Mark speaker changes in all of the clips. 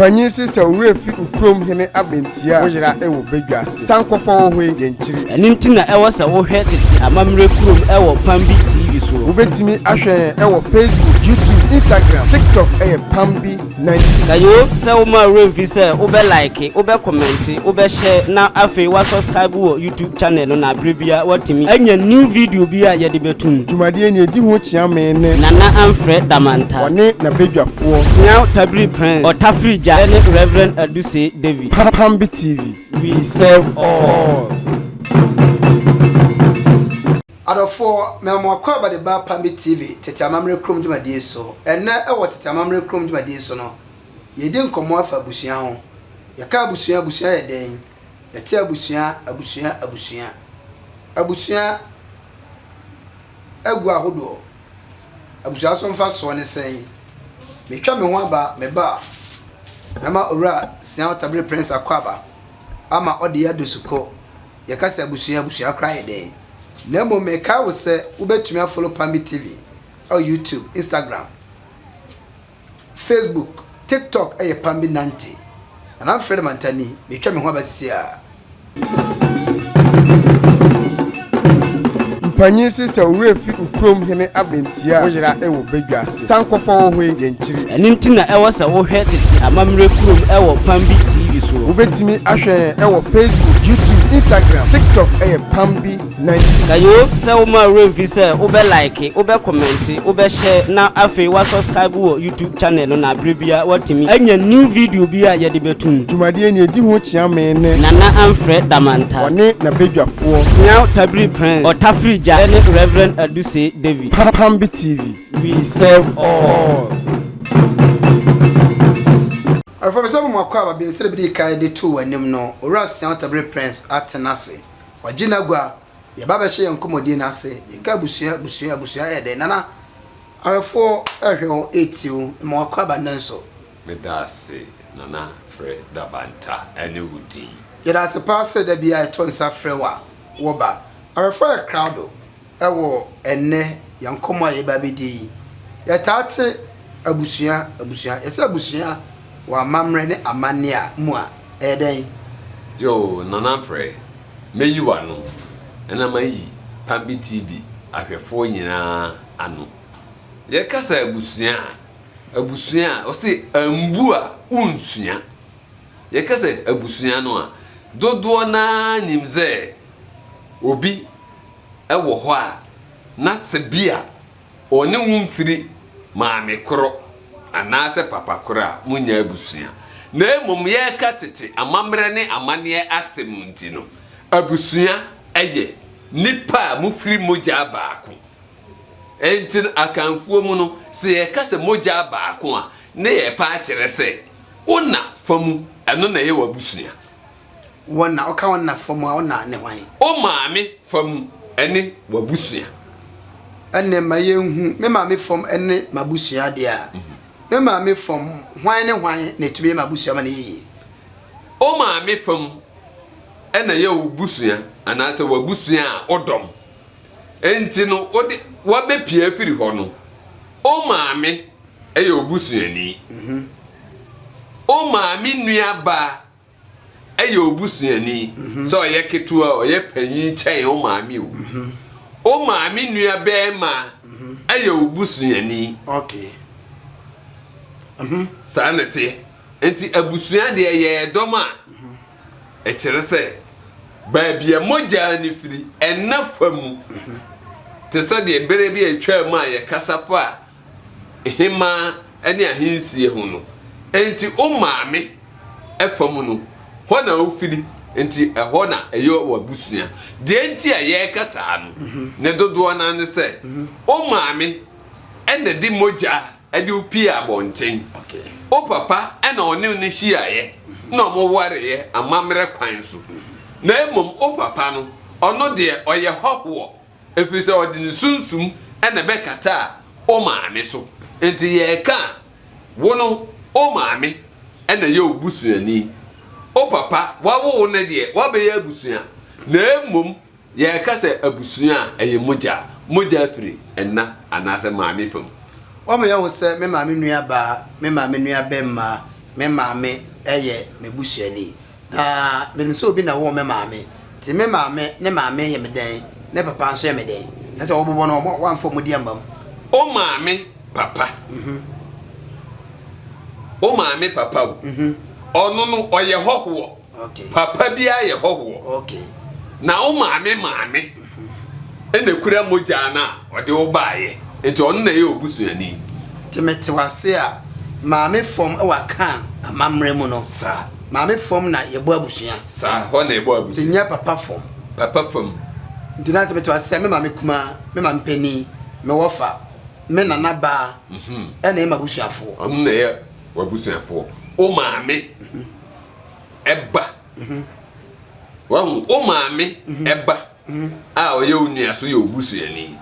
Speaker 1: Mpanyin se sɛ wo werɛ fi wo kurom hene abɛntia a, woyera wɔ badwa ase. Sankɔfa wɔ hɔ yi, yɛnkyiri.
Speaker 2: Ɛno nti na ɛwɔ sɛ wohwɛ Tete Amammerɛ Kurom wɔ Pambi TV soɔ.
Speaker 1: Wobɛtumi ahwɛ yɛn wɔ Facebook, YouTube, Instagram, TikTok yɛ Pambi 90.
Speaker 2: Kayoo sɛ woma wo werɛ mfi sɛ wobɛ like, wobɛ kɔmɛnte, wobɛ share na afei wa subscribe wɔ YouTube channel no na berɛ biara woatumi anya new video bi a yɛde bɛtom.
Speaker 1: Dwumadie nea ɛdi ho kyeame ne.
Speaker 2: Nana Amfrɛ Damanta.
Speaker 1: Ɔne n'abadwafoɔ.
Speaker 2: Siaw Tabiri Prince, Ɔtafiri Gya ne Rev. Adusei David.
Speaker 1: Pambi TV, we serve all.
Speaker 3: Adɔfoɔ, mema mo akwaaba de ba Pambi TV, Tete Amammerɛ Kurom dwumadie so. Ɛnnɛ wɔ Tete Amammerɛ Kurom dwumadie so no, yɛredi nkɔmmɔ afa abusua ho. Yɛka abusua a, abusua yɛ dɛn? Yɛte abusua, abusua, abusua. Abusua agu ahodoɔ. Abusua so mfasoɔ ne sɛn? Metwa me ho aba, meba a, mɛma Owura Siaw Tabiri Prince akwaaba ama ɔde yɛn adu sukɔ. Yɛka sɛ abusua, abusua koraa yɛ dɛn? Na mmom mekae wo sɛ wobɛtumi afollow Pambi TV wɔ YouTube, Instagram, Facebook, TikTok yɛ Pambi Nante. Nana Alfred Mantani, metwa me ho aba sisi a.
Speaker 1: Mpanyin se sɛ wo werɛ fi wo kurom hene abɛntia a, woyera wɔ badwa ase. Sankɔfa wɔ hɔ yi, yɛnkyiri.
Speaker 2: Ɛno nti na ɛwɔ sɛ wohwɛ Tete Amammerɛ Kurom wɔ Pambi TV soɔ.
Speaker 1: Wobɛtumi ahwɛ yɛn wɔ Facebook, YouTube, Instagram, TikTok yɛ Pambi 90.
Speaker 2: Kayoo sɛ woma wo werɛ mfi sɛ wobɛ like, wobɛ kɔmɛnte, wobɛ share na afei wa subscribe wɔ YouTube channel no na berɛ biara woatumi anya new video bi a yɛde bɛtom.
Speaker 1: Dwumadie nea ɛdi ho kyeame ne.
Speaker 2: Nana Amfrɛ Damanta.
Speaker 1: Ɔne n'abadwafoɔ.
Speaker 2: Siaw Tabiri Prince, Ɔtafiri Gya ne Rev. Adusei David.
Speaker 1: Pambi TV, we serve all.
Speaker 3: Afei sɛ mo akɔ aba bio sɛdeɛ mede kan de too w'anim no, Owura Siaw Tabiri Prince atena ase. Wagye n'agua. Yɛba abɛhyɛ yɛn nkɔmmɔdie no ase. Yɛka abusua, abusua, abusua ɛyɛ dɛn? Nana, ahwɛfoɔ rehwɛ wo, retie wo, ma wakɔ aba nnɛ nso.
Speaker 4: Meda ase Nana Frɛ Dabanta ne wo din.
Speaker 3: Yɛda ase paa sɛ da biara yɛto nsa frɛ wo a, woba. Ahwɛfoɔ yɛ krado wɔ ɛnnɛ yɛn nkɔmmɔ a yɛreba abɛdi yi. Yɛtaa te abusua, abusua. Yɛsɛ abusua wɔ amammerɛ ne amanneɛ a mu a, ɛyɛ dɛn?
Speaker 4: Yoo Nana Frɛ, mɛyi w'ano na mayi Pambi TV ahwɛfoɔ nyinaa ano. Yɛka sɛ abusua a, abusua a, wɔse ambu a wonsua. Yɛka sɛ abusua no a, dodoɔ no ara nim sɛ obi wɔ hɔ a n'ase bi a ɔne wo mfiri maame korɔ anaasɛ papa korɔ a, monyɛ abusua. Na mmom yɛreka tete amammerɛ ne amanneɛ asɛm nti no, abusua yɛ nnipa a mofiri mogya baako. Enti no, Akanfoɔ mu no, sɛ yɛka sɛ mogya baako a, na yɛrepɛ akyerɛ sɛ wo na fa mu, ɛno na ɛyɛ w'abusua.
Speaker 3: Wo na, woka wo na fa mu a, wo na ne hwan?
Speaker 4: Wo maame fa mu ne w'abusua.
Speaker 3: Ɛnneɛ ma yɛnhu, me maame fam ne m'abusua deɛ a, me maame fam, hwan ne hwan na ɛtumi yɛ m'abusua ma no yɛ yie?
Speaker 4: Wo maame fam na ɛyɛ wo busua anaasɛ w'abusua a wodɔm. Enti no, wode wabɛpue afiri hɔ no, wo maame yɛ wo busuani. Wo maame nuabaa yɛ wo busuani, sɛ ɔyɛ ketewa o, ɔyɛ panyin kyɛn wo maame o. Wo maame nua barima yɛ wo busuani. Saa na ɛteɛ. Enti abusua deɛ yɛyɛ dɔm a, ɛkyerɛ sɛ baabi a mogya no firi, ɛnna fa mu. Te sɛ deɛ berɛ bi a ɛtwaam a yɛkasa faa hemmaa ne ahensie ho no. Enti wo maame fa mu no, hɔ na wofiri, enti ɛhɔ na ɛyɛ w'abusua. Deɛ nti a yɛreka saa no, ne dodoɔ no ara ne sɛ, wo maame na ɛde mogya de wo pue abɔnten. Wo papa na ɔne wo no hyiaeɛ na wɔwareeɛ amammerɛ kwan so. Na mmom wo papa no, ɔno deɛ ɔyɛ hɔhoɔ. Ɛfiri sɛ ɔde ne sunsum na ɛbɛkataa wo maame so. Enti yɛreka a, wo no, wo maame na ɛyɛ wo busuani. Wo papa, wawo wo no deɛ, woabɛyɛ abusua. Na mmom yɛreka sɛ abusua a, ɛyɛ mogya. Mogya firi ɛna anaasɛ maame fam.
Speaker 3: Woama yɛahu sɛ me maame nuabaa, me maame nuabɛmma, me maame yɛ m'abusuani. Na menim sɛ obi na ɔwoo me maame. Nti me maame ne maame yɛ me dɛn? Ne papa nso yɛ me dɛn? Ɛsɛ sɛ wobobɔ no, woamfa wɔn din amma mu.
Speaker 4: Wo maame papa. Wo maame papa o. Ɔno no, ɔyɛ hɔhoɔ. Papa biara yɛ hɔhoɔ. Na wo maame maame na ɛkura mogya no a ɔde wo baeɛ, nti ɔno na ɛyɛ obusuani.
Speaker 3: Nti mete wo ase a, maame fam wɔ Akan amammerɛ mu no,
Speaker 4: Saa.
Speaker 3: maame fam na yɛbɔ abusua.
Speaker 4: Saa, hɔ na yɛbɔ abusua.
Speaker 3: Nti nyɛ papa fam.
Speaker 4: Papa fam.
Speaker 3: Nti na sɛ mete wo ase a, me maame kumaa, me maame panin, me wɔfa, me nana baa ɛna ɛyɛ m'abusuafoɔ.
Speaker 4: Ɔno na ɛyɛ w'abusuafoɔ. Wo maame ba. Wahu? Wo maame ba a ɔyɛ wo nua so yɛ wo busuani.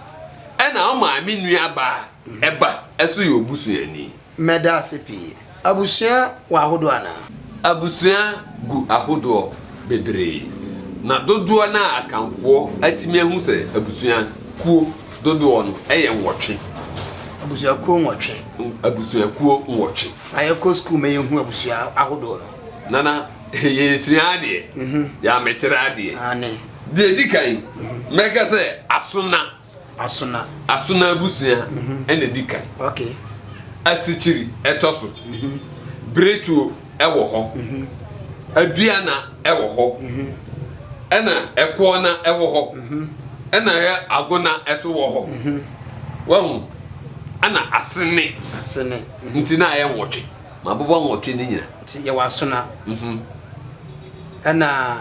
Speaker 4: Ɛna wo maame nuabaa ba nso yɛ wo busuani.
Speaker 3: Mɛda ase pii. Abusua wɔ ahodoɔ anaa?
Speaker 4: Abusua gu ahodoɔ bebree. Na dodoɔ no a Akanfoɔ atumi ahu sɛ abusua kuo dodoɔ no yɛ nwɔtwe.
Speaker 3: Abusuakuo nwɔtwe.
Speaker 4: Abusuakuo nwɔtwe.
Speaker 3: Fa yɛ kɔ sukuu ma yɛnhu abusua ahodoɔ no.
Speaker 4: Nana, yɛresua adeɛ, yɛamɛkyerɛ adeɛ.
Speaker 3: Aane.
Speaker 4: Deɛ ɛdi kan, mɛka sɛ Asona.
Speaker 3: Asona.
Speaker 4: Asona abusua na ɛdi kan.
Speaker 3: Okay.
Speaker 4: Asikyiri ɛtɔ so. Biretuo ɛwɔ hɔ. Aduana ɛwɔ hɔ. Ɛna Ɛkoɔna ɛwɔ hɔ. Ɛna Agona ɛso wɔ hɔ. Wahu? Ɛna Asene.
Speaker 3: Asene.
Speaker 4: Nti na ayɛ nwɔtwe. Mabobɔ nwɔtwe no nyina.
Speaker 3: Nti yɛwɔ Asona. Ɛna.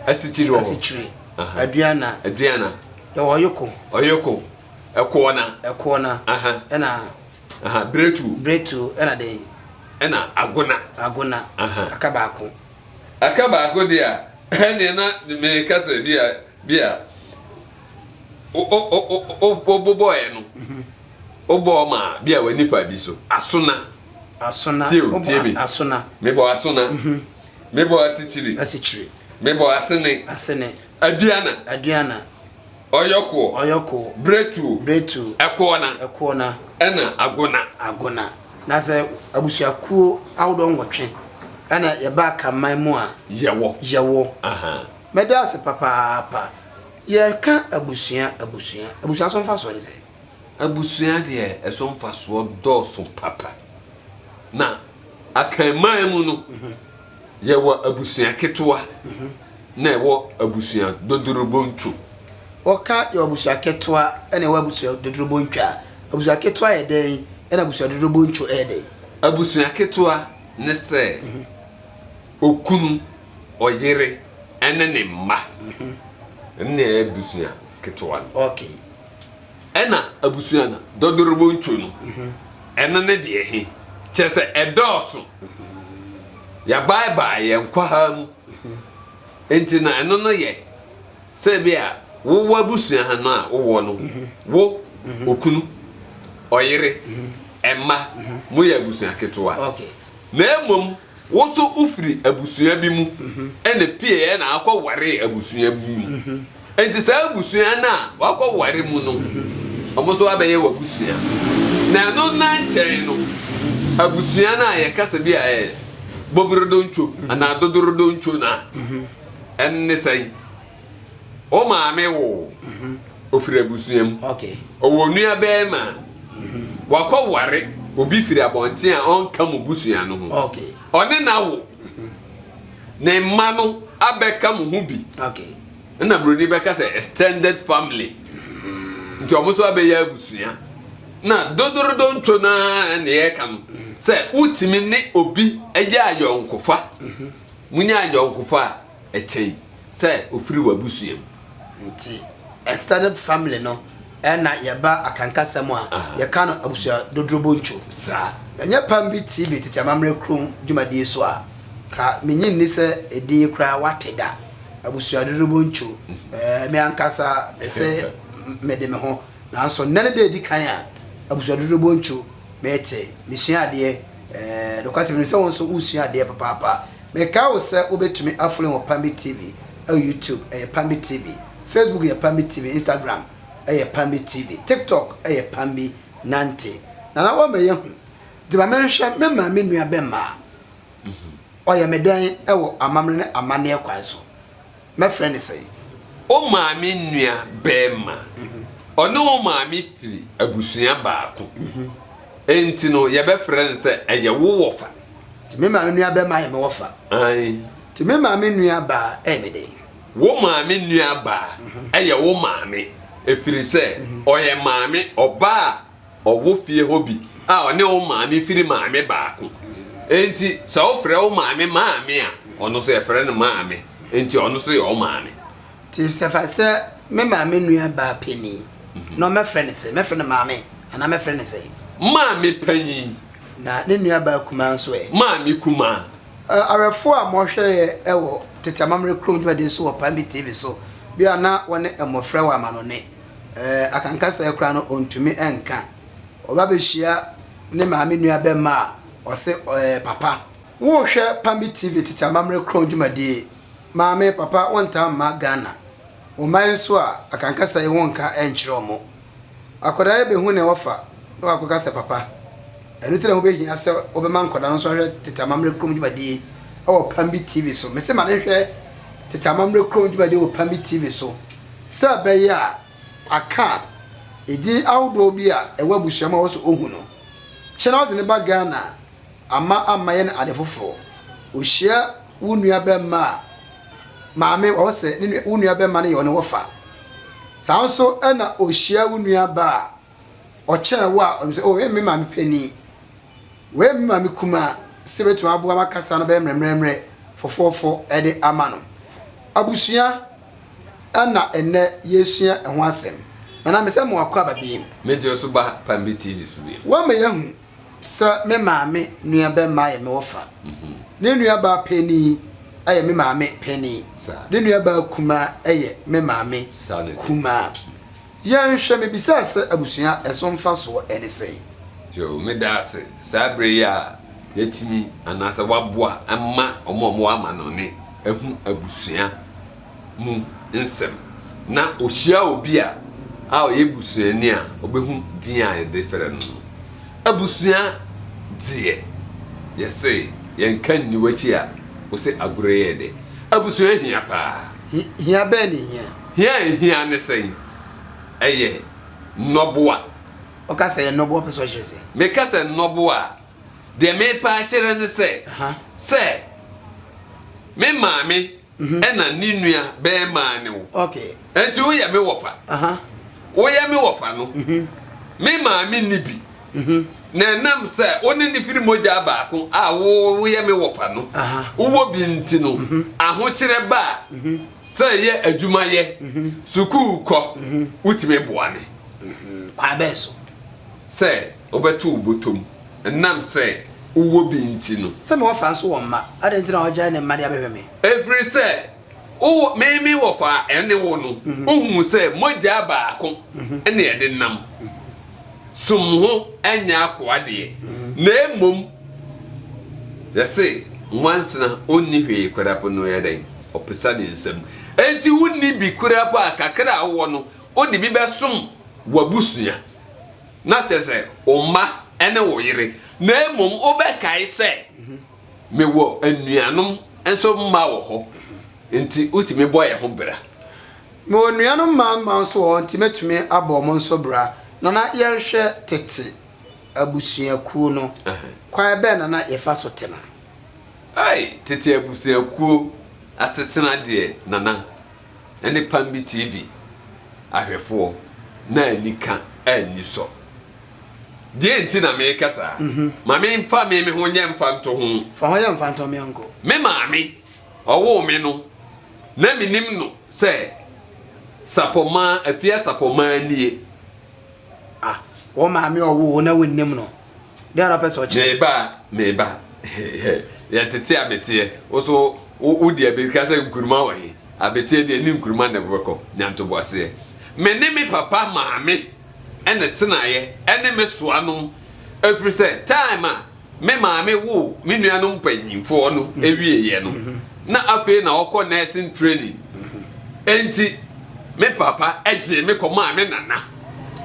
Speaker 4: Asikyiri wɔ hɔ.
Speaker 3: Asikyiri. Aduana.
Speaker 4: Aduana.
Speaker 3: Yɛwɔ Ɔyoko.
Speaker 4: Ɔyoko. Ɛkoɔna.
Speaker 3: Ɛkoɔna. Ɛna.
Speaker 4: Biretuo.
Speaker 3: Biretuo ɛna dɛn?
Speaker 4: Ɛna Agona.
Speaker 3: Agona. Aka baako.
Speaker 4: Aka baako deɛ a, ɛnneɛ na meka sɛ bi a, bi a, wo, wo, wo, wobobɔeɛ no, wobɔɔ maa bi a w'ani faa bi so. Asona.
Speaker 3: Asona.
Speaker 4: Tie o, tie me.
Speaker 3: Asona.
Speaker 4: Mebɔ Asona. Mebɔ Asikyiri.
Speaker 3: Asikyiri.
Speaker 4: Mebɔ Asene.
Speaker 3: Asene.
Speaker 4: Aduana.
Speaker 3: Aduana.
Speaker 4: Ɔyɔkoɔ.
Speaker 3: Ɔyɔkoɔ.
Speaker 4: Berɛtuo.
Speaker 3: Berɛtuo.
Speaker 4: Ɛkoɔna.
Speaker 3: Ɛkoɔna.
Speaker 4: Ɛna Agona.
Speaker 3: Agona. Na sɛ abusuakuo ahodoɔ nwɔtwe ɛna yɛba Akanman mu a.
Speaker 4: Yɛwɔ.
Speaker 3: Yɛwɔ.
Speaker 4: Ahaa.
Speaker 3: Mɛda ase papaapa. Yɛka abusua, abusua. Abusua so mfasoɔ ne sɛn?
Speaker 4: Abusua deɛ ɛso mfasoɔ dɔɔso papa. Na Akanman mu no, yɛwɔ abusua ketewa na ɛwɔ abusua dodorobontwo.
Speaker 3: Wɔka yɛwɔ abusua ketewa na ɛwɔ abusua dodorobontwo a, abusua ketewa yɛ dɛn ɛna abusua dodorobontwo yɛ dɛn?
Speaker 4: Abusua ketewa ne sɛ okunu, ɔyere ne ne mma. Ɛno na ɛyɛ abusua ketewa no.
Speaker 3: Okay.
Speaker 4: Ɛna abusua no dɔdorobɔntwo no, ɛno ne deɛ he? Kyerɛ sɛ ɛdɔɔso. Yɛabaebae yɛn kwahaa mu. Nti na ɛno no yɛ sɛ bi a wowɔ abusua no a wowɔ no, wo, okunu, ɔyere, mma, moyɛ abusua ketewa. Na mmom Wo nso wofiri abusua bi mu na pieeɛ na akɔware abusua bi mu. Enti saa abusua no a wakɔware mu no, wɔn nso abɛyɛ w'abusua. Na ɛno nna nkyɛn no, abusua no a yɛka sɛ bi a ɛyɛ boberedontwo anaa dodorodontwo no a, ɛno ne sɛn? Wo maame woo wo, ɔfiri abusua mu. Ɔwɔ nuabarima a, wakɔware obi firi abɔnten a ɔnka mo busua no ho. Ɔne no awo. Ne mma no abɛka mo ho bi. Ɛna buroni bɛka sɛ extended family. Nti wɔn nso abɛyɛ abusua. Na dodorodontwo no ara na yɛreka no sɛ wotumi ne obi yɛ ayɔnkofa. Monya ayɔnkofa a, ɛkyɛn sɛ ofiri w'abusua mu.
Speaker 3: Nti extended family no na yɛba Akan kasa mu a yɛka no abusua dodrobontwo.
Speaker 4: Saa.
Speaker 3: Ɛnyɛ Pambi TV Tete Amammerɛ Kurom dwumadie so a, ka mennye nni sɛ edin yi koraa woate da. Abusua dodrobontwo. Ɛɛ, me ankasa mese mede me ho. Nanso nnɛ ne da a ɛdi kan a abusua dodrobontwo mete. Mesua adeɛ. Ɛɛ, nokwasɛm ni sɛ wo nso wosua adeɛ papaapa. Mekae wo sɛ wobɛtumi afollow yɛn wɔ Pambi TV ɛwɔ YouTube ɛyɛ Pambi TV, Facebook yɛ Pambi TV, Instagram ɛyɛ Pambi TV, TikTok ɛyɛ Pambi Nante. Nana woama yɛahu. Nti ma menhwɛ me maame nua bɛmma a, ɔyɛ me dɛn wɔ amammerɛ ne amanneɛ kwan so? Mɛfrɛ no sɛn?
Speaker 4: Wo maame nua bɛɛma. Ɔne wo maame firi abusua baako. Enti no yɛbɛfrɛ no sɛ ɛyɛ wo wɔfa.
Speaker 3: Nti me maame nua bɛɛma yɛ me wɔfa.
Speaker 4: Ae.
Speaker 3: Nti me maame nua baa ɛyɛ me dɛn?
Speaker 4: Wo maame nua baa ɛyɛ wo maame ɛfiri sɛ ɔyɛ maame ɔbaa a ɔwɔ fie hɔ bi a ɔne wo maame firi maame baako. Enti sɛ wofrɛ wo maame maame a, ɔno nso yɛfrɛ no maame. Enti ɔno nso yɛ wo maame.
Speaker 3: Nti sɛ fa sɛ me maame nua baa panin na mɛfrɛ no sɛn? Mɛfrɛ no maame anaa mɛfrɛ no sɛn?
Speaker 4: Maame panyin.
Speaker 3: Na ne nua baa kumaa nso ɛ?
Speaker 4: Maame kumaa.
Speaker 3: Awɛfoɔ a wɔhwɛ yɛ wɔ Tete Amammerɛ Kurom dwumadie so wɔ Pambi TV so bi a na wɔne mmɔfra wɔ amanɔne. Ɛɛ akankasa yi koraa no ɔntumi nka. Ɔba bɛhyia ne maame nua bɛmma a, ɔse ɛɛ papa. Worehwɛ Pambi TV Tete Amammerɛ Kurom dwumadie. Maame, papa wontaa mma Ghana. Wo mma yi nso a, akankasa yi wonka nkyerɛ wɔn. Akwadaa yi bɛhu ne wɔfa na wakɔka sɛ papa. Ɛno nti na ɛho bɛhia sɛ wobɛma nkwadaa no nso ahwɛ Tete Amammerɛ Kurom dwumadie wɔ Pambi TV so. Mese ma no nhwɛ Tete Amammerɛ Kurom dwumadie wɔ Pambi TV so sɛ ɛbɛyɛ a aka a edin ahodoɔ bi a ɛwɔ abusua mu a ɛwɔ sɛ ɔhu no. Kyɛ na wode no ba Ghana a, amma amma yɛ no ade foforɔ. Ɔhyia wo nua bɛmma a, maame, ɔwɔ sɛ ne nua, wo nua bɛmma no yɛ ɔne wɔfa. Saa nso na ɔhyia wo nua ba a, ɔkyɛn wo a, ɔnim sɛ, oh, wei yɛ me maame panin, wei yɛ me maame kumaa, sɛ bɛtumi aboa ma kasa no bɛyɛ mmerɛmmerɛmmerɛ, fɔfɔɔfɔ de ama no. Abusua na ɛnnɛ yɛresua ɛho asɛm. Nana, mesɛ mo akwaaba biem.
Speaker 4: Megye wo so ba Pambi TV so biem.
Speaker 3: Woama yɛahu sɛ me maame nuabɛmma yɛ me wɔfa. Ne nuabaa panin yɛ me maame panin. Ne nuabaa kumaa yɛ me maame kumaa. Yɛnhwɛ, mebisaa sɛ abusua ɛso mfasoɔ ne sɛn?
Speaker 4: Yoo, meda ase saa berɛ yi a yɛatumi anaasɛ woaboa ma wɔn a wɔwɔ amanɔne ahu abusua mu nsɛm. Na ɔhyia obi a a ɔyɛ busuani a, ɔbɛhu din a yɛde frɛ no no. Abusua deɛ, yɛse yɛnka nni w'akyi a, wose agorɔ yɛ dɛ. Abusua hia paa.
Speaker 3: Hia bɛn na ɛhia?
Speaker 4: Hia a ɛhia ne sɛn? Ɛyɛ nnɔboa.
Speaker 3: Woka sɛ ɛyɛ nnɔboa, wopɛ sɛ ɔkyerɛ sɛn?
Speaker 4: Meka sɛ nnɔboa a, deɛ merepɛ akyerɛ ne sɛ, sɛ me maame na ne nua barima ne wo, enti woyɛ me wɔfa. Woyɛ me wɔfa no, me maame nni bi, na ɛnam sɛ wo ne no firi mogya baako a woyɛ me wɔfa no, wowɔ bi nti no, ahokyerɛ ba a, sɛ ɛyɛ adwumayɛ, sukuu kɔ, wotumi boa me.
Speaker 3: Kwan bɛn so?
Speaker 4: Sɛ wobɛto wo bɔtɔ mu ɛnam sɛ wowɔ bi nti no.
Speaker 3: Sɛ me wɔfa nso wɔ mma, adɛn nti na ɔgyae ne mma de abɛhwɛ me?
Speaker 4: Ɛfiri sɛ wowɔ me me wɔfa a ɛne wo no, wohuu sɛ mogya baako na yɛde nam. Som ho nyɛ akoa deɛ, na mmom yɛse nwansena ɔnni hwee koraa po no yɛ dɛn? Ɔpesa ne nsam. Enti wonni bi koraa po a, kakra a wowɔ no, wode bi bɛsom w'abusua. Na kyerɛ sɛ, wo mma ne wo yere, na mmom wobɛkae sɛ, Mewɔ anuanom nso mma wɔ hɔ, enti wotumi bɔ yɛn ho bra.
Speaker 3: Mewɔ anuanom mmaa mma nso wɔ hɔ, enti mɛtumi abɔ wɔn nso bra. Na na yɛhwɛ tete abusuakuo no, kwan bɛn na na yɛfa so tena?
Speaker 4: Ei, tete abusuakuo asetena deɛ, Nana. ne Pambi TV ahwɛfoɔ na anika anni sɔ. Deɛ nti na meka saa? Ma memfa me me ho nyɛ mfantoho.
Speaker 3: Fa ho yɛ mfantoho me yɔnko.
Speaker 4: Me maame, ɔwoo me no, na menim no sɛ Sapɔmaa, Afia Sapɔmaa nie.
Speaker 3: Ah, wo maame a ɔwoo wo na wonnim no, Dɛn na ɔpɛ sɛ ɔkyerɛ?
Speaker 4: Meba, meba. Yɛtete abeteɛ. Wo so wo di abirika sɛ nkuruma wɔ he? Abeteɛ deɛ ne nkuruma na ɛbɛkɔ. Nya ntoboaseɛ. Me ne me papa maame na ɛtenaeɛ ɛne me soanom ɛfiri sɛ time a me maame woo me nuanom mpanyinfoɔ no wieeɛ no na afei na ɔkɔ nursing training enti me papa gyee me kɔmaa me nana.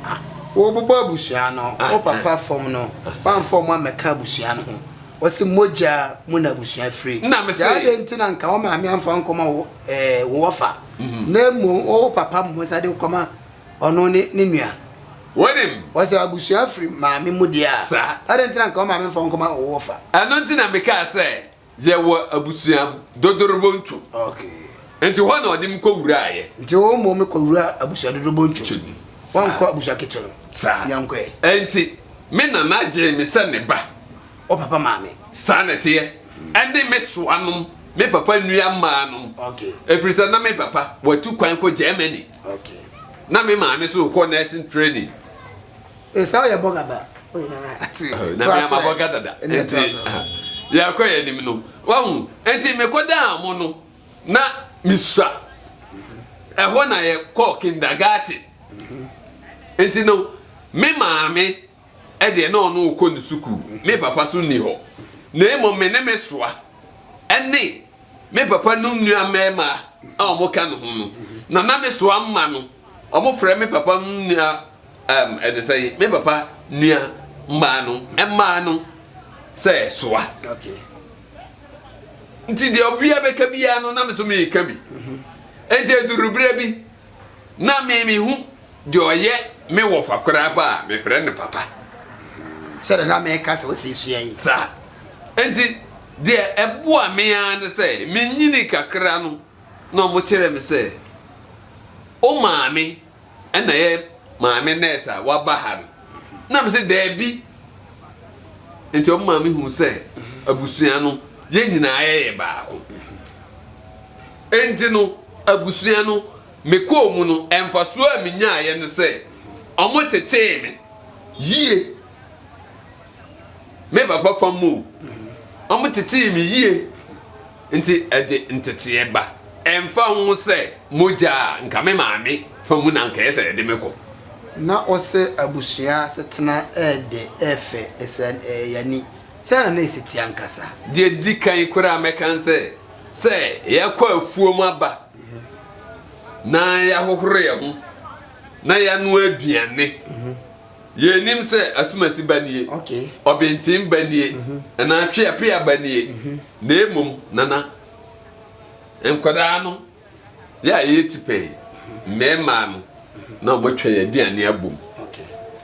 Speaker 3: Ah. Wobobɔ abusua no, wo papa fam no, woamfa wɔn ammɛka abusua no ho. Wɔse mogya mu na abusua firi.
Speaker 4: Nna mese.
Speaker 3: Deɛ adɛn nti na nka wo maame amfa wo nkɔma wo eh, wo wɔfa, na mmom wo papa mmom san de wo kɔma ɔno ne ne nua?
Speaker 4: Wonim.
Speaker 3: Wɔse abusua firi maame mu deɛ a,
Speaker 4: Saa.
Speaker 3: adɛn nti na nka wo maame mfa wo nkɔma wo wɔfa?
Speaker 4: Ɛno nti na mekaa sɛ Yɛwɔ abusua dodorobontu. Nti hɔ na ɔde me kɔwuraeɛ.
Speaker 3: Nti wo mmom kɔwura abusua dodorobontu.
Speaker 4: Saa.
Speaker 3: Woankɔ abusua ketewa mu.
Speaker 4: Saa.
Speaker 3: Yɛnkɔ ɛ.
Speaker 4: Nti me nana gyee me sɛ ne ba.
Speaker 3: Wo papa maame.
Speaker 4: Saa na ɛteɛ. Ɛne me soanom, me papa nua mmaanom.
Speaker 3: Okay.
Speaker 4: Ɛfiri sɛ na me papa watu kwan kɔ Germany.
Speaker 3: Okay.
Speaker 4: Na me maame nso rekɔ nursing training.
Speaker 3: Eh, saa ɔyɛ bɔga ba.
Speaker 4: Na me ama bɔga dada. Nti yɛkɔ yɛn anim no. Wahu? Nti mekɔdaa mo no, na mesua. Ɛhɔ na yɛkɔɔ kindergarten. Nti no, me maame ɛdeɛ na ɔno rekɔ ne sukuu. Me papa so nni hɔ. Na mmom me ne me soa ɛne me papa no nua mmarima a wɔka ne ho no, na na me soa mma no, wɔfrɛ me papa nua Ɛɛm, ɛte sɛn? Me papa nua mmaa no, mmaa no sɛ soa.
Speaker 3: Okay.
Speaker 4: Nti deɛ obiara bɛka biara no, na me nso meka bi. Nti eduru berɛ bi, na me mehu deɛ ɔyɛ me wɔfa koraa pa a, mefrɛ no papa.
Speaker 3: Sɛdeɛ na meka sɛ wosi sua yi.
Speaker 4: Saa. Nti deɛ ɛboa me ara ne sɛ, menyini kakra no, na wɔkyerɛ me sɛ, wo maame ɛna yɛ maame nurse a waba ha no na me sɛ daabi nti ɔmo maame hu sɛ abusua no yɛn nyinaa yɛyɛ baako nti no abusua no mekɔɔ mu no mfasoɔ a menyaeɛ no sɛ ɔmo tetee me yie me papa fam mu ɔmo tetee me yie Nti ɛde nteteɛ ba. Ɛmfa ho sɛ mogya a nka me maame fa mu na anka ɛyɛ sɛ ɛde me kɔ.
Speaker 3: Na ɔsɛ abusua asetena ɛɛdɛ ɛɛfɛ ɛsɛ ɛɛ yani sɛn na na ɛsi teɛ ankasa?
Speaker 4: Deɛ ɛdi kan koraa mɛka ne sɛ, sɛ yɛakɔ afuom aba na yɛahohoro yɛn ho na yɛanoa aduane. Yɛnnim sɛ asumasi ba nie, ɔbenten ba nie, anaa tweapea ba nie, na mmom Nana, nkwadaa no, yɛ a yɛyɛ tipɛn, mmarima no, na wɔatwa yɛn aduane abom.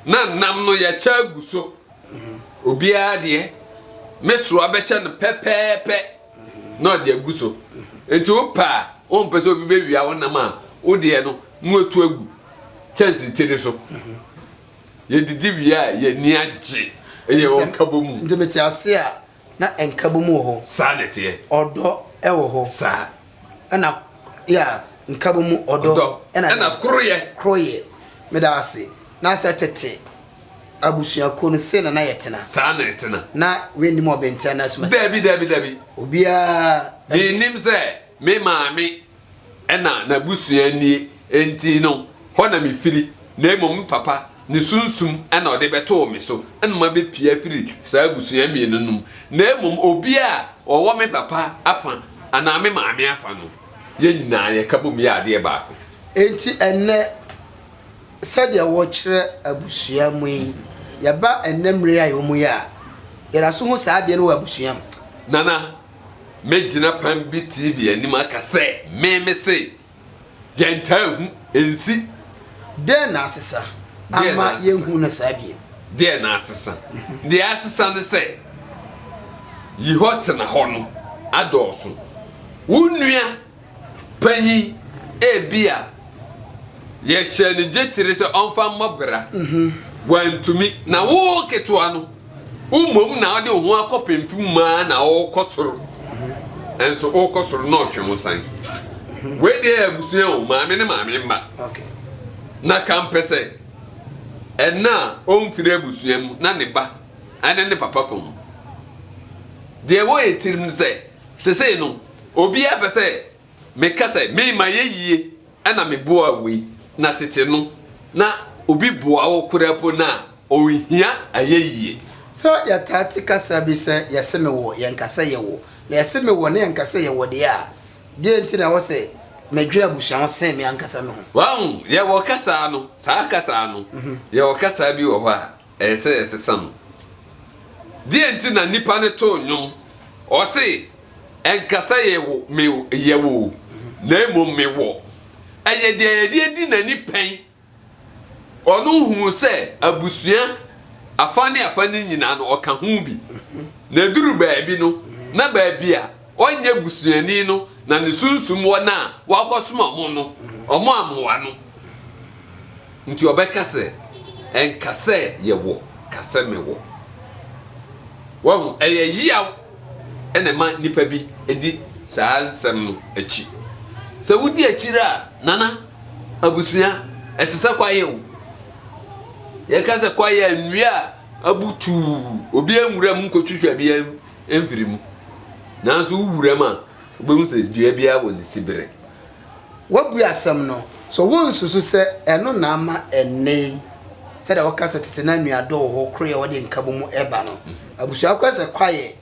Speaker 4: Na nam no yɛkyɛ agu so, obiara deɛ, me soa bɛkyɛ no pɛpɛɛpɛ na ɔde agu so. Nti wopɛ a, wompɛ sɛ obi bɛwia wo nam a, wo deɛ no, na watu agu. kyɛnse tiri so. Yɛdidi wie a, yɛn ani agye. Ɛyɛ wɔ nkabom.
Speaker 3: Nti mete ase a, na nkabom wɔ hɔ.
Speaker 4: Saa na ɛteɛ.
Speaker 3: Ɔdɔ wɔ hɔ.
Speaker 4: Saa.
Speaker 3: Ɛna, yeah, nkabom, ɔdɔ.
Speaker 4: Ɔdɔ. Ɛna koroyɛ.
Speaker 3: Koroyɛ. Meda ase. Na sɛ tete abusuakuo no, sei na na yɛtena.
Speaker 4: Saa na ɛtena.
Speaker 3: Na wei nnim ɔbɛnti anaa asumasi.
Speaker 4: Dabi, dabi, dabi.
Speaker 3: Obiara.
Speaker 4: Mennim sɛ me maame na n'abusua nie, enti no, hɔ na mefiri, na mmom me papa ne sunsum na ɔde bɛtoo me so na mabɛpue afiri saa abusua mmienu no mu, na mmom obiara a ɔwɔ me papa afa anaa me maame afa no, yɛn nyinaa yɛka bom yɛ adeɛ baako.
Speaker 3: Enti ɛnnɛ, sɛdeɛ wɔkyerɛ abusua mu yi, yɛba ɛnnɛ mmerɛ yi a yɛwɔ mu yi a, yɛda so hu saa adeɛ no wɔ abusua mu.
Speaker 4: Nana, Mɛgyina Pam bi TV anim aka sɛ me mese yɛntaa nhu, ɛnsi.
Speaker 3: Dɛn na asesa ama yɛnhu no saa bio?
Speaker 4: Deɛn na asesa? Deɛ asesa ne sɛ, yi hɔ tena hɔ no adɔɔso. Wo nua panyin, ebia yɛhyɛɛ no dwetire sɛ ɔmfa mmɔ bra, wantumi, na wo ketewa no, wo mmom na wode wo ho akɔpempem mu ara na worekɔ soro, nso worekɔ soro na ɔtwe wo san. Wei deɛ yɛ abusua o, maame ne maame mma. Na ka mpɛ sɛ ɛna a ɔmfiri abusua mu na ne ba ne ne papa fam. Deɛ ɛwɔ yɛn tirim ne sɛ, Sesei no, obiara pɛ sɛ meka sɛ me mayɛ yie na meboaa wei, na tete no, na obi boa wo koraa mpo no a, ɔnhia ayɛyie.
Speaker 3: Sɛ yɛtaa te kasa bi sɛ yɛse me wɔ, yɛnka sɛ yɛwɔ, na yɛse me wɔ na yɛnka sɛ yɛwɔ deɛ a, deɛn nti na ɛwɔ sɛ Medwen abusua ho sen me ankasa me ho.
Speaker 4: Wahu, yɛwɔ kasaa no, saa kasaa no, yɛwɔ kasaa bi wɔ hɔ a, ɛyɛ sɛ yɛsesa no. Deɛ nti na nipa no too nnwom, ɔse, Ɛnka sɛ yɛwo, me, yɛwo o, na mmom mewɔ. Ɛyɛ deɛ yɛde adi n'ani pɛn Ɔno huu sɛ abusua afa ne afa no nyinaa no, ɔka ho bi. Na ɛduru baabi no, na baabi a ɔnyɛ busuani no na ne sunsum wɔ no a wakɔsoma wɔn no, wɔammoa no. Nti ɔbɛka sɛ, Ɛnka sɛ yɛwɔ, ka sɛ mewɔ. Wahu, ɛyɛ yaw na ɛma nnipa bi di saa nsɛm no akyi. Sɛ wodi akyire a, Nana, Abusua, ɛte sɛ kwaeɛ o. Yɛka sɛ kwaeɛ a, nnua a abu tuu, obiara nwura mu nkɔtwitwa biara mfiri mu. Nanso wowura mu a, wobɛhu sɛ dua biara wɔ ne siberɛ.
Speaker 3: Woabue asɛm no, so wonsusu sɛ ɛno na ama ɛnnɛ yi, sɛdeɛ woka sɛ tete na nnuadɔ wɔ hɔ, koroyɛ a wɔde nkabom ba no, abusua akɔyɛ sɛ kwaeɛ?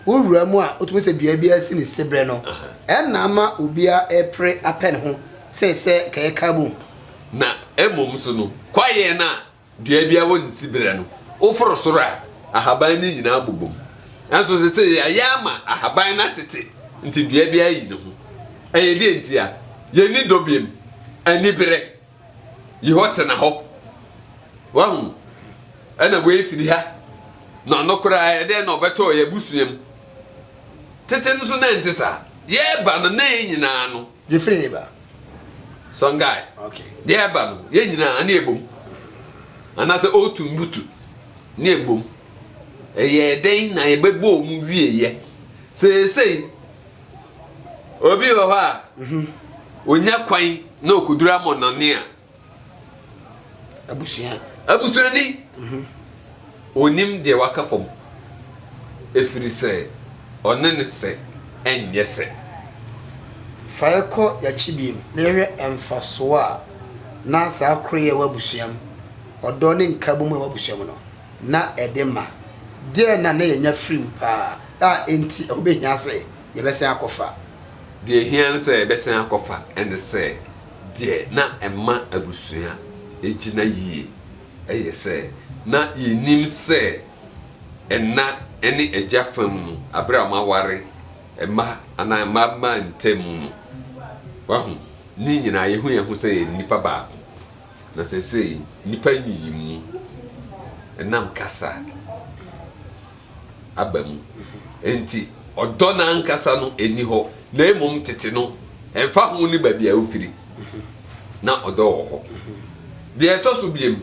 Speaker 3: Wo wura mu a wotumi sɛ dua biara si ne siberɛ no, ɛnna ama obiara repere apɛ ne ho sen sɛ nka yɛka bom.
Speaker 4: Na mmom nso no, kwaeɛ no a dua biara wɔ ne siberɛ no, woforo soro a, ahaban no nyinaa bobom. Nanso seesei yɛayɛ ama ahaban no atete nti dua biara ayi ne ho. Ɛyɛ deɛn ntia? Yɛnni dɔ biom, aniberɛ. Yi hɔ tena hɔ. Wahu? Ɛna wei firi ha. Na ɔno koraa ɛdɛn na ɔbɛtɔɔ yɛn abusua mu. Tete no nso na ɛnte saa. Yɛreba no na yɛn nyinaa no.
Speaker 3: Yɛfiri he ba?
Speaker 4: Songhai.
Speaker 3: Okay.
Speaker 4: Yɛreba no yɛn nyinaa na yɛbom. Anaasɛ Otu Mbutu na yɛbom. Ɛyɛɛ dɛn na yɛbɛbɔɔ mu wieeɛ? Seesei Obi wɔ hɔ a, onya kwan na okoduru amɔnɔne a.
Speaker 3: Abusua.
Speaker 4: Abusuani. Onim deɛ waka fam. Ɛfiri sɛ ɔne no sɛ ɛnyɛ sɛ.
Speaker 3: Fa yɛkɔ yɛakyi bio na yɛhwɛ mfasoɔ a na saa koroyɛ a ɛwɔ abusua mu, ɔdɔ ne nkabom a ɛwɔ abusua mu no, na ɛde ma. Deɛn na na yɛnya firi mu paa a enti ɛho bɛhia sɛ yɛbɛsan akɔfa?
Speaker 4: Deɛ ɛhia ne sɛ yɛbɛsan akɔfa ne sɛ, deɛ na ɛma abusua gyina yie yɛ sɛ na yɛnim sɛ ɛna ne agya fam no, berɛ a wɔaware mma anaa mma mma ntam no, wahu, ne nyinaa yɛhu yɛn ho sɛ yɛyɛ nnipa baako. Na seesei nnipa nyiyimu nam kasa aba mu. Enti ɔdɔ no ankasa no nni hɔ, na mmom tete no, ɛmfa ho ne baabi a wofiri, na ɔdɔ wɔ hɔ. Deɛ ɛtɔ so biom,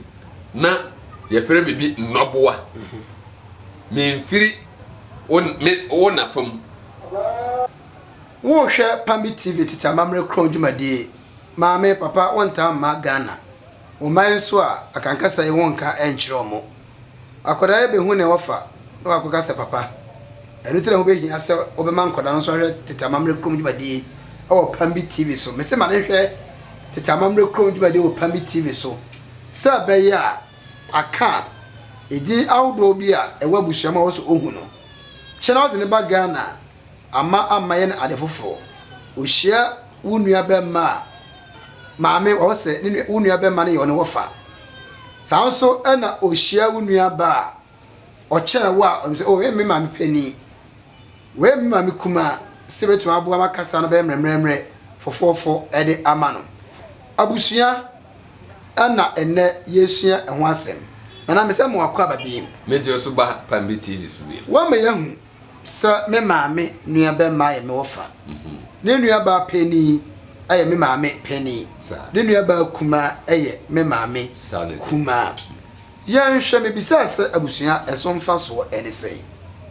Speaker 4: na yɛfrɛ biribi nnɔboa. Memfiri wo, me, wo na fam.
Speaker 3: Worehwɛ Pambi TV Tete Amammerɛ Kron dwumadie. Maame, papa wontaa mma Ghana. Wo mma yi nso a, akankasa yi wonka nkyerɛ wɔn. Akwadaa yi bɛhu nea wɔfa na wakɔka sɛ papa. Ɛno nti na ɛho bɛhia sɛ wobɛma nkwadaa no nso ahwɛ Tete Amammerɛ Kurom dwumadie wɔ Pambi TV so. Mese ma no nhwɛ Tete Amammerɛ Kurom dwumadie wɔ Pambi TV so sɛ ɛbɛyɛ a aka a edin ahodoɔ bi a ɛwɔ abusua mu a ɛwɔ sɛ ɔhu no. Kyena wode no ba Ghana a, amma amma yɛ no ade foforɔ. Ɔhyia wo nua bɛmma a, maame wɔ hɔ sɛ ne nua, wo nua bɛmma no yɛ ɔne wɔfa. Saa nso na ɔhyia wo nua ba a, ɔkyɛn wo a, ɔnim sɛ, oh, wei yɛ me maame panin, wei yɛ me maame kumaa, sɛ bɛtumi aboa ma kasa no bɛyɛ mmerɛmmerɛmmerɛ, fɔfɔɔfɔ de ama no. Abusua na ɛnnɛ yɛresua ɛho asɛm. Nana, mesɛ mo akɔ aba bio.
Speaker 4: Megye wo so ba Pambi TV so bio.
Speaker 3: Woama yɛahu Sɛ me maame nuabɛmma yɛ me wɔfa. Ne nuabaa panin yɛ me maame panin. Ne nuabaa kumaa yɛ me maame kumaa. Yɛnhwɛ, mebisaa sɛ abusua ɛso mfasoɔ ne sɛn?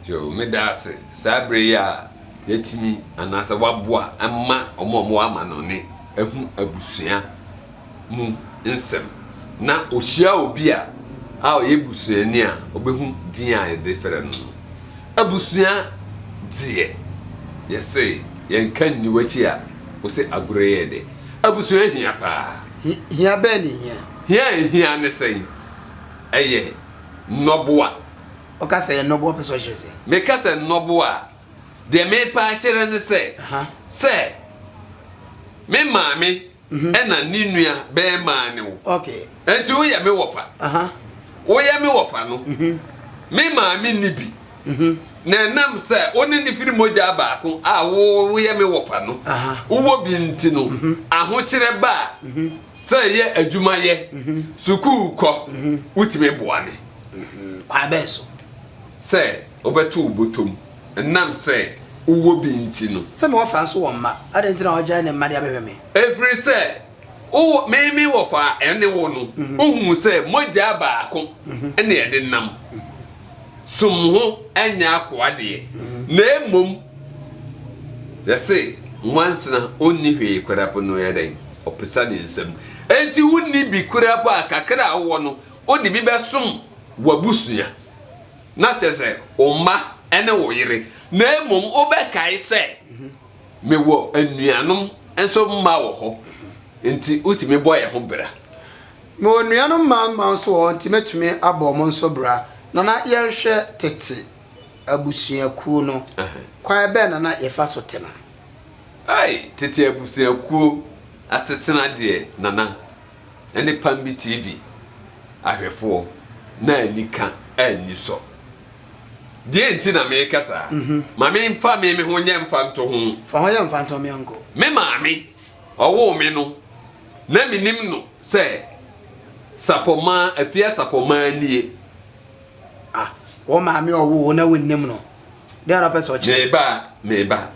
Speaker 4: Yoo, meda ase saa berɛ yi a yɛatumi anaasɛ woaboa ma wɔn a wɔwɔ amanɔne ahu abusua mu nsɛm na ohyia obi a a ɔyɛ busuani a, ɔbɛhu din a yɛde frɛ no no. Abusua deɛ, yɛse yɛnka nni w'akyi a, wose agorɔ yɛ dɛ. Abusua hia paa.
Speaker 3: Hia bɛn na ehia?
Speaker 4: Hia a ehia ne sɛn? Ɛyɛ nnɔboa.
Speaker 3: Woka sɛ ɛyɛ nnɔboa, wopɛ sɛ ɔkyerɛ sɛn?
Speaker 4: Meka sɛ nnɔboa a, deɛ merepɛ akyerɛ ne sɛ, sɛ. Me maame ɛna ne nua bɛɛmaa ne wo. Enti woyɛ me wɔfa. Woyɛ me wɔfa no, me maame nni bi. Na ɛnam sɛ wo ne no firi mogya baako a wo woyɛ me wɔfa no, wowɔ bi nti no, ahokyerɛ ba a, sɛ ɛyɛ adwumayɛ, sukuu kɔ, wotumi boa me.
Speaker 3: Kwan bɛn so?
Speaker 4: Sɛ wobɛto wo bɔtɔ mu, ɛnam sɛ wowɔ bi nti no.
Speaker 3: Sɛ me wɔfa nso wɔ mma, adɛn nti na wagyae ne mma de abɛhwɛ me?
Speaker 4: Ɛfiri sɛ wowɔ, me me wɔfa a ɛne wo no, wohuu sɛ mogya baako na yɛde nam. Som ho nyɛ akoa deɛ, na mmom yɛse nwansena ɔnni hwee koraa po no yɛ dɛn? Ɔpesa ne nsam. Enti wonni bi koraa po a, kakra a wowɔ no, wode bi bɛsom w'abusua. na kyerɛ sɛ, wo mma ne wo yere, na mmom wobɛkae sɛ, Mewɔ anuanom nso mma wɔ hɔ, enti wotumi bɔ yɛn ho bra.
Speaker 3: Mewɔ anuanom mmaa mma nso wɔ hɔ, enti mɛtumi abɔ wɔn nso bra. Na na yɛnhwɛ tete abusuakuo no, kwan bɛn na na yɛfa so tena?
Speaker 4: Ei, tete abusuakuo asetena deɛ, Nana. ne Pambi TV ahwɛfoɔ na anika anni sɔ. Deɛ nti na meka saa? Ma memfa me me ho nyɛ mfantoho.
Speaker 3: Fa ho yɛ mfantoho me yɔnko.
Speaker 4: Me maame, ɔwoo me no, na menim no sɛ Sapɔmaa, Afia Sapɔmaa nie.
Speaker 3: Ah, wo maame a ɔwoo wo na wonnim no, Dɛn na wopɛ sɛ ɔkyerɛ?
Speaker 4: Meba, meba.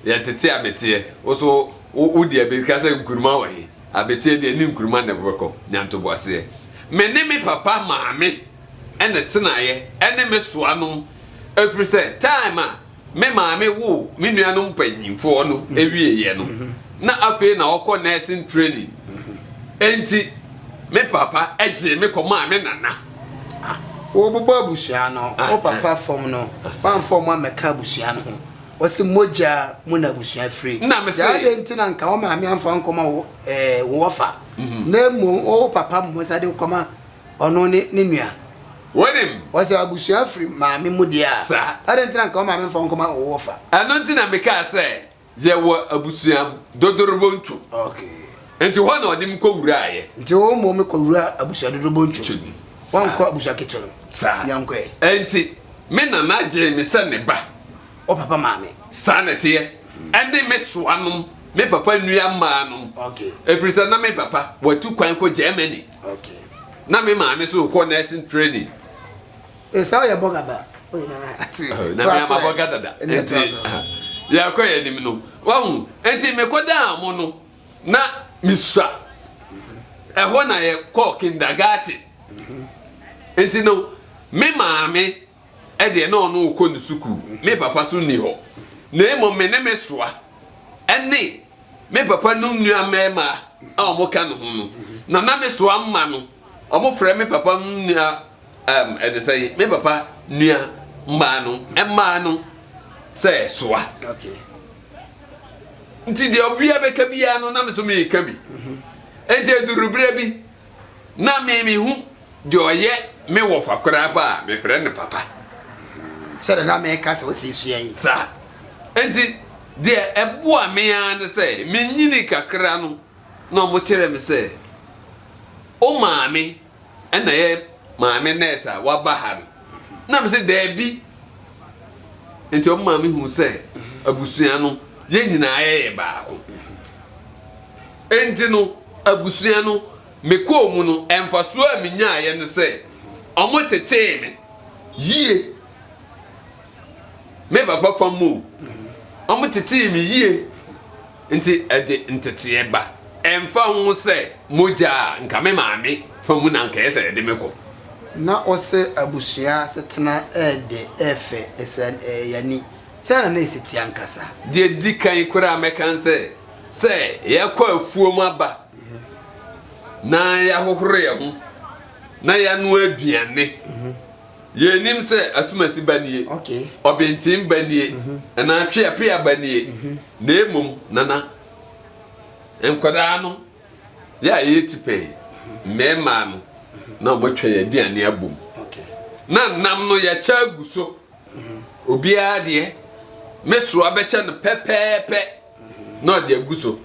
Speaker 4: Yɛtete abeteɛ. Wo so wo di abirika sɛ nkuruma wɔ he? Abeteɛ deɛ ne nkuruma na ɛbɛkɔ. Nya ntoboaseɛ. Me ne me papa maame na ɛtenaeɛ ɛne me soanom ɛfiri sɛ time a me maame woo me nuanom mpanyinfoɔ no wieeɛ no na afei na ɔkɔ nursing training enti me papa gyee me kɔmaa me nana.
Speaker 3: Wobobɔ abusua no, wo papa fam no, woamfa wɔn ammɛka abusua no ho. Wɔse mogya mu na abusua firi.
Speaker 4: Nna mese.
Speaker 3: Adɛn nti na nka wo maame amfa wo ankɔma wo eh, wo wɔfa, na mmom wo papa mmom san de wo kɔma ɔno ne ne nua?
Speaker 4: Wonim.
Speaker 3: Wɔse abusua firi maame mu deɛ a,
Speaker 4: Saa.
Speaker 3: adɛn nti na nka wo maame mfa wo nkɔma wo wɔfa?
Speaker 4: Ɛno nti na mekaa sɛ Yɛwɔ abusua dodorobontu. Nti hɔ na ɔde me kɔwuraeɛ.
Speaker 3: Nti wo mmom kɔwura abusua dodorobontu
Speaker 4: mu.
Speaker 3: Woankɔ abusua ketewa mu.
Speaker 4: Saa.
Speaker 3: Yɛnkɔ ɛ.
Speaker 4: Nti me nana gyee me sɛ ne ba.
Speaker 3: Wo papa maame.
Speaker 4: Saa na ɛteɛ. Ɛne me soanom, me papa nua mmaa nom. Ɛfiri sɛ na me papa watu kwan kɔ Germany. Na me maame nso rekɔ nursing training.
Speaker 3: Eh, saa ɔyɛ bɔga ba.
Speaker 4: Na me ama bɔga dada. Nti yɛkɔ yɛn anim no. Wahu? Nti mekɔdaa mo no, na mesua. Ɛhɔ na yɛkɔɔ kindergarten. Nti no, me maame ɛdeɛ na ɔno rekɔ ne sukuu. Me papa so nni hɔ. Na mmom me ne me soa ɛne me papa no nua mmarima a wɔka ne ho no, na na me soa mma no, wɔfrɛ me papa nua Ɛɛm, ɛte sɛn? Me papa nua mmaa no, mmaa no sɛ soa.
Speaker 3: Okay.
Speaker 4: Nti deɛ obiara bɛka biara no, na me nso meka bi. Nti eduru berɛ bi, na me mehu deɛ ɔyɛ me wɔfa koraa pa a, mefrɛ no papa.
Speaker 3: Sɛdeɛ na meka sɛ wosi sua yi.
Speaker 4: Saa. Nti deɛ ɛboa me ara ne sɛ, menyini kakra no, na wɔkyerɛɛ me sɛ, wo maame ɛna ɛyɛ maame nurse a waba ha no na me sɛ daabi nti ɔmo maame hu sɛ abusua no yɛn nyinaa yɛyɛ baako nti no abusua no mekɔɔ mu no mfasoɔ a menyaeɛ no sɛ ɔmo tetee me yie me papa fam mu ɔmo tetee me yie Nti ɛde nteteɛ ba. Ɛmfa ho sɛ mogya a nka me maame fa mu na anka ɛyɛ sɛ ɛde me kɔ.
Speaker 3: Na ɔsɛ abusua asetena ɛɛdɛ ɛɛfɛ ɛsɛ ɛɛ yani. Sɛn na na ɛsi teɛ ankasa?
Speaker 4: Deɛ ɛdi kan koraa mɛka ne sɛ, sɛ yɛkɔ afuom aba na yɛahohoro yɛn ho na yɛanoa aduane. Yɛnnim sɛ asumasi ba nie, ɔbenten ba nie, anaa tweapea ba nie, na mmom Nana, nkwadaa no, yɛ a yɛyɛ tipɛn, mmarima no, na wɔatwa yɛn aduane abom. Na nam no yɛkyɛ agu so. Obiara deɛ, me soa bɛkyɛ no pɛpɛɛpɛ. na ɔde agu so.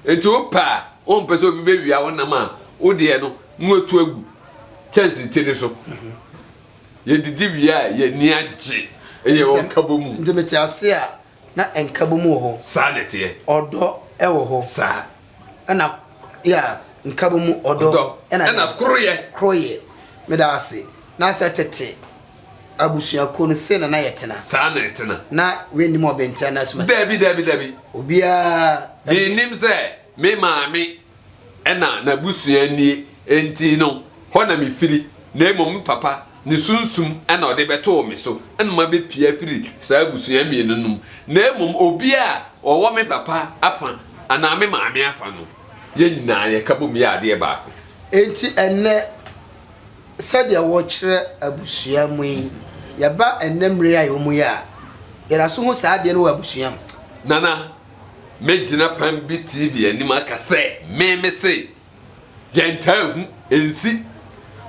Speaker 4: Nti wopɛ a, wompɛ sɛ obi bɛwia wo nam a, wo deɛ no, na watu agu kyɛnsee ti no so. Yɛdidi wie a, yɛn ani agye. Ɛyɛ wɔ nkabom.
Speaker 3: Nti mete ase a, na nkabom wɔ hɔ.
Speaker 4: Saa na ɛteɛ.
Speaker 3: Ɔdɔ wɔ hɔ.
Speaker 4: Saa.
Speaker 3: Ɛna, yeah, nkabom, ɔdɔ, ɛna
Speaker 4: Ɛna koroyɛ.
Speaker 3: Koroyɛ. Meda ase. Na sɛ tete abusuakuo no, sei na na yɛtena.
Speaker 4: Saa na ɛtena.
Speaker 3: Na wei nnim ɔbɛnti anaa asumasi.
Speaker 4: Dabi, dabi, dabi.
Speaker 3: Obiara.
Speaker 4: Mennim sɛ me maame na n'abusua nie, enti no, hɔ na mefiri, na mmom me papa, ne sunsum na ɔde bɛtoo me so na mabɛpue afiri saa abusua mmienu no mu, na mmom obiara a ɔwɔ me papa afa anaa me maame afa no, yɛn nyinaa yɛka bom yɛ adeɛ baako.
Speaker 3: Enti ɛnnɛ, sɛdeɛ wɔkyerɛ abusua mu yi, yɛba ɛnnɛ mmerɛ yi a yɛwɔ mu yi a, yɛda so hu saa adeɛ no wɔ abusua mu.
Speaker 4: Nana, mɛgyina Pam Bi TV anim aka sɛ me mese yɛntaa nhu, ɛnsi.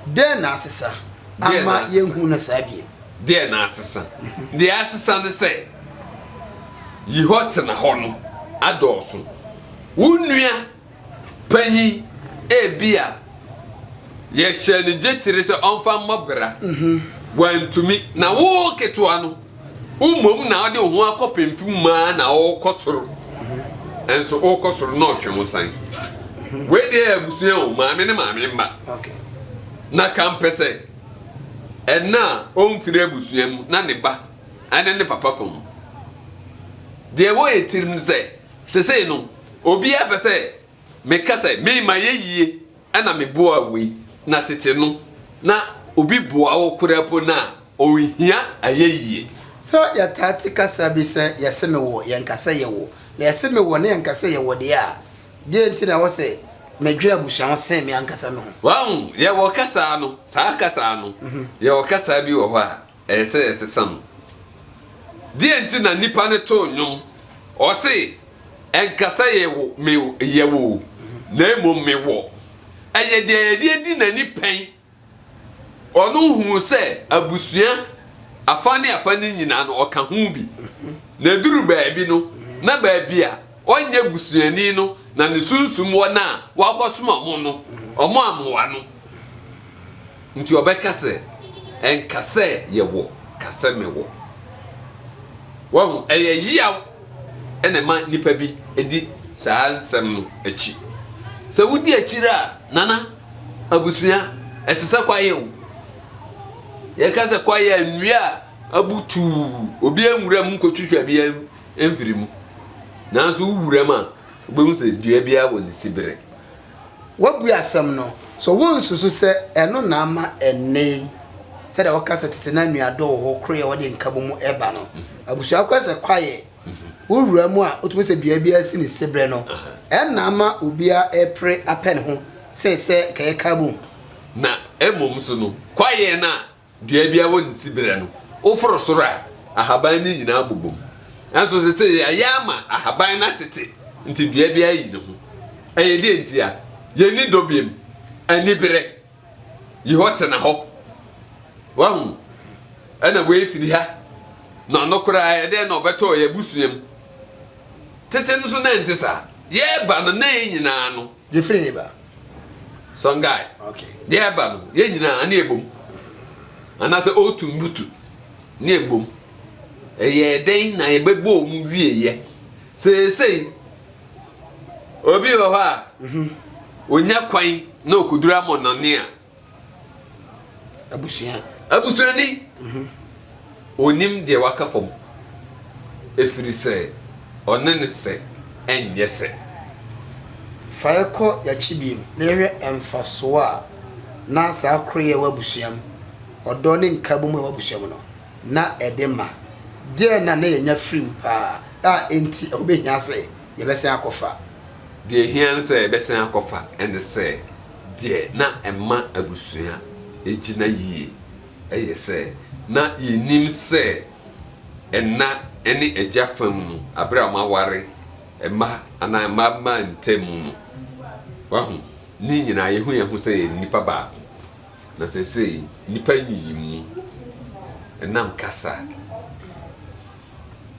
Speaker 3: Dɛn na asesa ama yɛnhu no saa bio?
Speaker 4: Deɛn na asesa? Deɛ asesa ne sɛ, yi hɔ tena hɔ no adɔɔso. Wo nua panyin, ebia yɛhyɛɛ no dwetire sɛ ɔmfa mmɔ bra, wantumi, na wo ketewa no, wo mmom na wode wo ho akɔpempem mu ara na worekɔ soro, nso worekɔ soro na ɔtwe wo san. Wei deɛ yɛ abusua o, maame ne maame mma. Na ka mpɛ sɛ ɛna a ɔmfiri abusua mu na ne ba ne ne papa fam. Deɛ ɛwɔ yɛ tirim ne sɛ, Sesei no, obiara pɛ sɛ meka sɛ me mayɛ yie na meboaa wei, na tete no, na obi boa wo koraa mpo no a, ɔnhia ayɛyie.
Speaker 3: Sɛ yɛtaa te kasa bi sɛ yɛse mewɔ, yɛnka sɛ yɛwɔ. Na yɛse mewɔ na yɛnka sɛ yɛwɔ deɛ a, deɛn nti na ɛwɔ sɛ medwene abusua ho sen me ankasa me ho?
Speaker 4: Wahu, yɛwɔ kasa no, saa kasa no, yɛwɔ kasa bi wɔ hɔ a, Ɛyɛ sɛ yɛsesa no. Deɛn nti na nnipa no too nnwom? Ɔse, Ɛnka sɛ yɛwo, me, yɛwo o, na mmom mewɔ. Ɛyɛ deɛ yɛde adi n'ani pɛn. Ɔno huu sɛ abusua afa ne afa no nyinaa no, ɔka ho bi. Na ɛduru baabi no, na baabi a ɔnyɛ busuani no na ne sunsum wɔ no a wakɔsoma wɔn no, wɔammoa no. Nti ɔbɛka sɛ, Ɛnka sɛ yɛwɔ, ka sɛ mewɔ. Wahu? Ɛyɛ yaw na ɛma nnipa bi di saa nsɛm no akyi. Sɛ wodi akyiri a, Nana, abusua, ɛte sɛ kwaeɛ o. Yɛka sɛ kwaeɛ a, nnua a abu tuu, obiara nwura mu nkɔtwitwa biara mfiri mu. Nanso wowura mu a, wobɛhu sɛ dua biara wɔ ne siberɛ.
Speaker 3: Woabue asɛm no, so wonsusu sɛ ɛno na ama ɛnnɛ yi, sɛdeɛ wɔka sɛ tete na nnuadɔ wɔ hɔ koroyɛ a wɔde nkabom ba no, abusua kɔ sɛ kwaeɛ, wowura mu a wotumi sɛ dua biara si ne siberɛ no, ɛnna ama obiara repere apɛ ne ho sen sɛ nka yɛka bom?
Speaker 4: Na mmom nso no, kwaeɛ no a Dua biara wɔ ne siberɛ no, woforo soro a, ahaban no nyinaa bobom. Nanso seesei yɛayɛ ama ahaban no atete nti dua biara yi ne ho. Ɛyɛ deɛn ntia? Yɛnni dɔ biom, aniberɛ. Yi hɔ tena hɔ. Wahu? Ɛna wei firi ha, na ɔno koraa ɛyɛ dɛn na ɔbɛtɔɔ yɛn abusua mu? Tete no nso na ɛnte saa. Yɛreba no, na yɛn nyinaa no.
Speaker 3: Yɛfiri he ba?
Speaker 4: Songhai.
Speaker 3: Okay.
Speaker 4: Yɛreba no, yɛn nyinaa ne yɛbom. Anaasɛ otu mbutu ne yɛbom. Ɛyɛɛ dɛn na yɛbɛbɔɔ mu wieeɛ? Seesei, obi wɔ hɔ a, ɔnya kwan na ɔkɔduru amɔnɔne a,
Speaker 3: Abusua.
Speaker 4: Abusuani. Ɔnim deɛ waka fam, ɛfiri sɛ ɔne no sɛ ɛnyɛ sɛ.
Speaker 3: Fa yɛ kɔ yɛakyi bio na yɛhwɛ mfasoɔ a na saa koroyɛ a ɛwɔ abusua mu, ɔdɔ ne nkabom a ɛwɔ abusua mu no, na ɛde ma. Deɛn na na yɛnya firi mu paa a enti ɛho bɛhia sɛ yɛbɛsan akɔfa?
Speaker 4: Deɛ ɛhia ne sɛ yɛbɛsan akɔfa ne sɛ Deɛ na ɛma abusua gyina yie yɛ sɛ na yɛnim sɛ ɛna ne agya fam no, berɛ a wɔaware mma anaa mma mma ntam no, wahu, ne nyinaa yɛhu yɛn ho sɛ yɛyɛ nnipa baako. Na seesei nnipa nyiyimu ɛnam kasa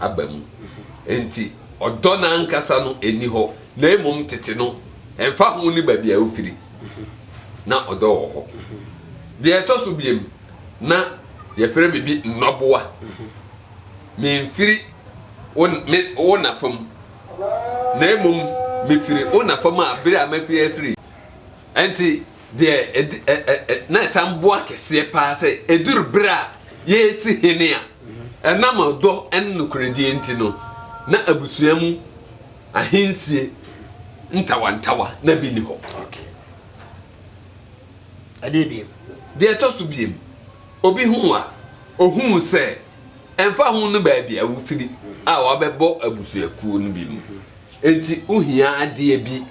Speaker 4: aba mu nti. Ɔdɔ no ankasa no nni hɔ, na mmom tete no, ɛmfa ho ne baabi a wofiri, na ɔdɔ wɔ hɔ. Deɛ ɛtɔ so biom, na yɛfrɛ biribi nnɔboa. Memfiri wo, me, wo na fam, na mmom mefiri wo na fam a bere a mafiri afiri. Ɛnti, deɛ ɛdi, ɛ, ɛ, ɛ, na ɛsan boa kɛseɛ paa sɛ ɛduru bere a yɛresi hene a, ɛnam ɔdɔ ne nokorɛdie nti no, na abusua mu ahensie ntawantawa na bi nni hɔ.
Speaker 3: Ɛdeɛ biem.
Speaker 4: Deɛ ɛtɔ so biem, obi hu a, ɔhuu sɛ ɛmfa ho ne baabi a wofiri a wabɛbɔ abusuakuo no bi mu, enti wohia adeɛ bi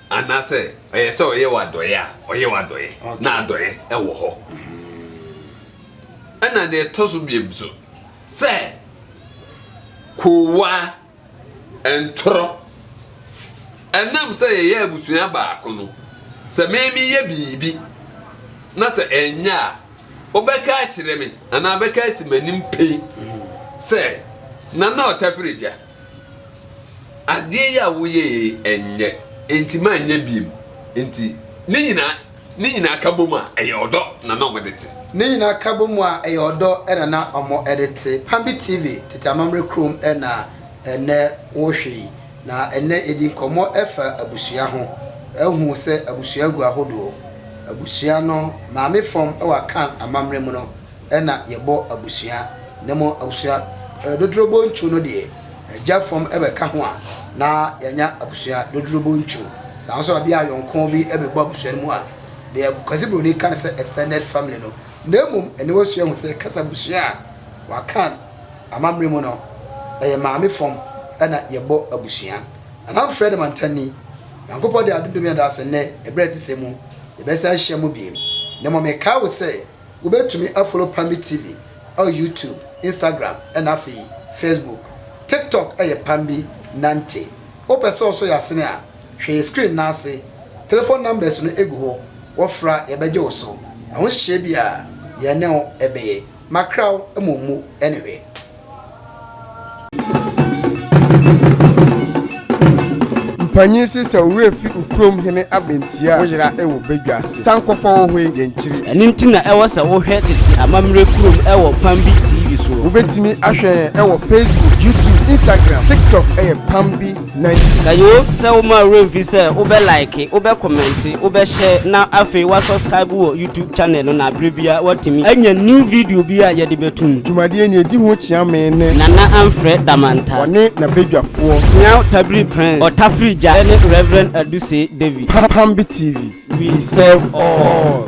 Speaker 4: anaasɛ ɛyɛ sɛ ɔyɛ wo adɔeɛ a, ɔyɛ wo adɔeɛ, na adɔeɛ wɔ hɔ. Ɛna deɛ ɛtɔ so biem nso, sɛ koowaa ntorɔ. Ɛnam sɛ yɛyɛ abusua baako no, sɛ me meyɛ biribi na sɛ ɛnyɛ a, wobɛka akyerɛ me anaa bɛka asi m'anim pen sɛ, Nana Ɔtafiri gya, adeɛ yi a woyɛ yi ɛnyɛ, enti manyɛ biem. Enti ne nyinaa Ne nyinaa ka bom a, ɛyɛ ɔdɔ na na wɔde te.
Speaker 3: Ne nyinaa ka bom a, ɛyɛ ɔdɔ na na wɔde te. Pambi TV, Tete Amammerɛ Kurom na ɛnnɛ worehwɛ yi. Na ɛnnɛ yɛdi nkɔmmɔ fa abusua ho. Ahu sɛ abusua gu ahodoɔ. Abusua no, maame fam wɔ Akan amammerɛ mu no na yɛbɔ abusua. Na mmom abusua dodorobɔ ntu no deɛ, agya fam bɛka ho a, na yɛanya abusua dodorobɔ ntu. Saa nso na bi a yɔnko bi bɛbɔ abusua no mu a, deɛ Kwasi Broni ka no sɛ extended family no. Na mmom ɛnnɛ wasua ahu sɛ kasa abusua a wɔaka amammerɛ mu no, ɛyɛ maame fam na yɛbɔ abusua. Nana Fred Mantanni, Nyankopɔn de adom dom yɛn adaase nnɛ, ɛberɛ a ɛte sɛɛ mu, yɛbɛsan ahyia mu bio. Na mmom mekae wo sɛ, Wobɛtumi afollow Pambi TV wɔ YouTube, Instagram ɛna afei Facebook. TikTok yɛ Pambi Nante. Wopɛ sɛ ɔsɔ yɛn asene a, hwɛ yɛn screen no ase. Telephone numbers no gu hɔ, wɔfrɛ a yɛbɛgye wo so. Ɛho nhyehyɛe biara yɛne wo bɛyɛ. Makra wo ma ommu ne hwɛ.
Speaker 1: Mpanyin se sɛ wo werɛ fi wo kurom hene abɛntia a, woyera wɔ badwa ase. San kɔfa wo hoe yɛn kyiri.
Speaker 2: Ɛno nti na ɛwɔ sɛ wohwɛ Tete Amammerɛ Kurom wɔ Pambi TV soɔ.
Speaker 1: Wobɛtumi ahwɛ yɛn wɔ Facebook, YouTube, Instagram, TikTok yɛ Pambi 90.
Speaker 2: Kayoo sɛ woma wo werɛ mfi sɛ wobɛ like, wobɛ kɔmɛnte, wobɛ share na afei wa subscribe wɔ YouTube channel no na berɛ biara woatumi anya new video bi a yɛde bɛtum.
Speaker 1: Dwumadie nea ɛdi ho kyeame ne.
Speaker 2: Nana Amfrɛ Damanta.
Speaker 1: Ɔne n'abadwafoɔ.
Speaker 2: Siaw Tabiri Prince, Ɔtafiri Gya ne Rev. Adusei David.
Speaker 1: Pambi TV, we serve all.